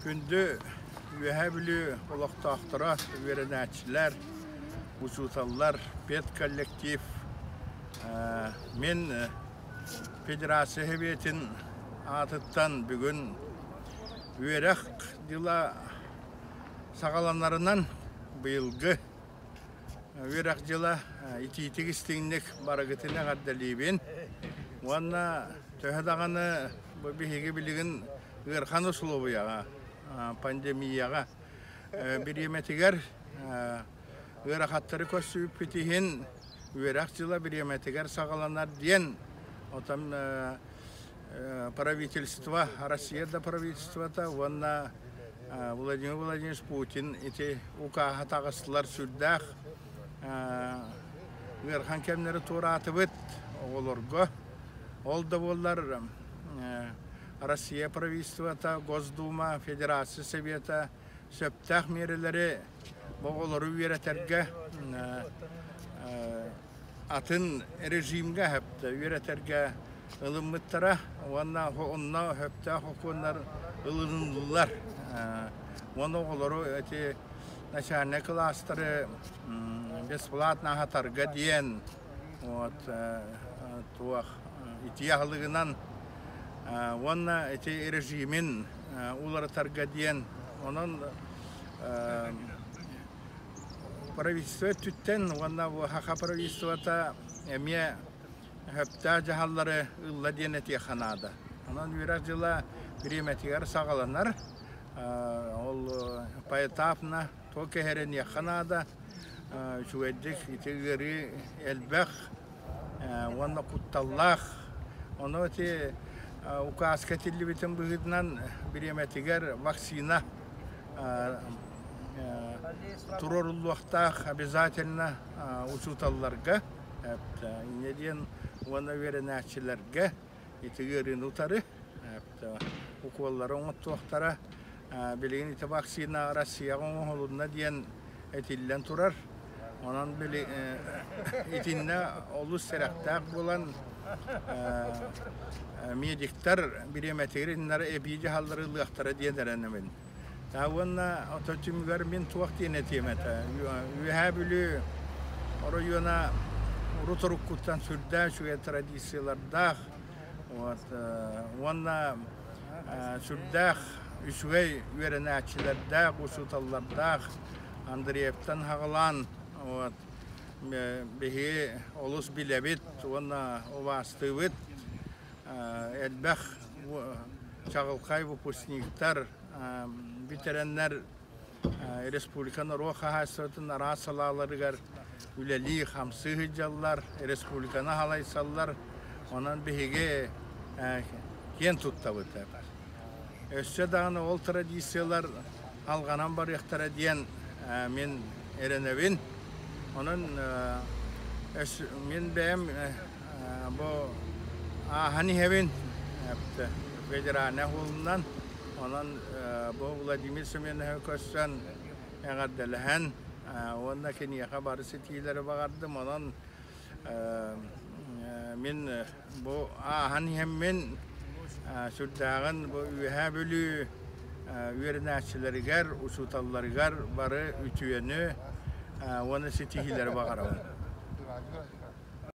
Күндү Үөһээ Бүлүү олохтоохторо, үөрэнээччилэр, учууталлар, педколлектив, мин Федерация Сэбиэтин аатыттан бүгүн үөрэх дьыла саҕаланарынан быйылгы Үөрэх дьыла итиитик истиҥник барыгытын эҕэрдэлиибин уонна төһө даҕаны бу биһиги билигин ыарахан усулуобуйаҕа, пандемияҕа бириэмэтигэр ыарахаттары көрсүбүппүт иһин үөрэх дьыла бириэмэтигэр саҕаланар диэн отон правительство, Россия да правительствота уонна Владимир Владимирович Путин ити укааһа таҕыстылар сүрдээх ыарахан кэмнэри туораатыбыт оҕолорго. Ол да буоллар Россия правительствота, Госдума, Федерация Совета сөптөөх миэрэлэри оҕолору үөрэтэргэ атын режимгэ үөрэтэргэ ылыммыттара уонна онно сөптөөх окуоннар ылыныллар. Уонна оҕолору эти начальнай кылаастары бесплатно аһатарга диэн вот туох итии аһылыгынан уонна ити режимин уларытарга диэн онон правительство өттүттэн уонна Саха правительствота эмиэ сөптөөх дьаһаллары ылла диэн этиэххэ наада. Онон үөрэх дьыла бириэмэтигэр саҕаланар. Ол поэтапно то кэһэрэниэххэ наада. Үчүгэйдик ити ыарыы элбэх уонна кутталлаах. Ону ити указка этиллибитин быһыытынан бириэмэтигэр вакцина туруоруллуохтаах обязательно учууталларга инньэ диэн уонна үөрэнээччилэргэ ити ыарыыны утары укуоллары оҥоттуохтара. Билигин ити вакцина Россияҕа оҥоһулунна диэн этиллэн турар. Онон били итиннэ олус сэрэхтээх буолан медиктар бириэмэтигэр иннэр эбии дьаһаллары ылыахтара диэн эрэнэбин. Уонна ото түмүгэр мин туох диэн этиэм этэ. Үөһээ Бүлүү оройуона урут уруккуттан сүрдээх үчүгэй традициялардаах вот, уонна сүрдээх үчүгэй үөрэнээччилэрдээх, учууталлардаах Андреевтан хаҕылаан вот, биһиги олус билэбит уонна убаастыыбыт. Элбэх чаҕылхай выпускниктар бүтэрэннэр республика норуот хаһаайыстыбатын араас салааларыгар үлэлии-хамсыы сылдьаллар, республиканы халайсаллар. Онон биһиги киэн туттабыт. Өссө даҕаны ол традициялар алҕанан барыахтара диэн мин эрэнэбин. Онон мин бэйэм бу ааһан иһэбин федеральнай уолунан. Онон бу Владимир Семеновиһы көрсөн эҕэрдэлэһэн уонна киниэхэ бары ситиилэри баҕардым. Онон мин Бу ааһан иһэммин сүрдээҕин бу Үөһээ Бүлүү үөрэнээччилэригэр, учууталларыгар бары үтүөнү уонна ситиһиилэри баҕарабын.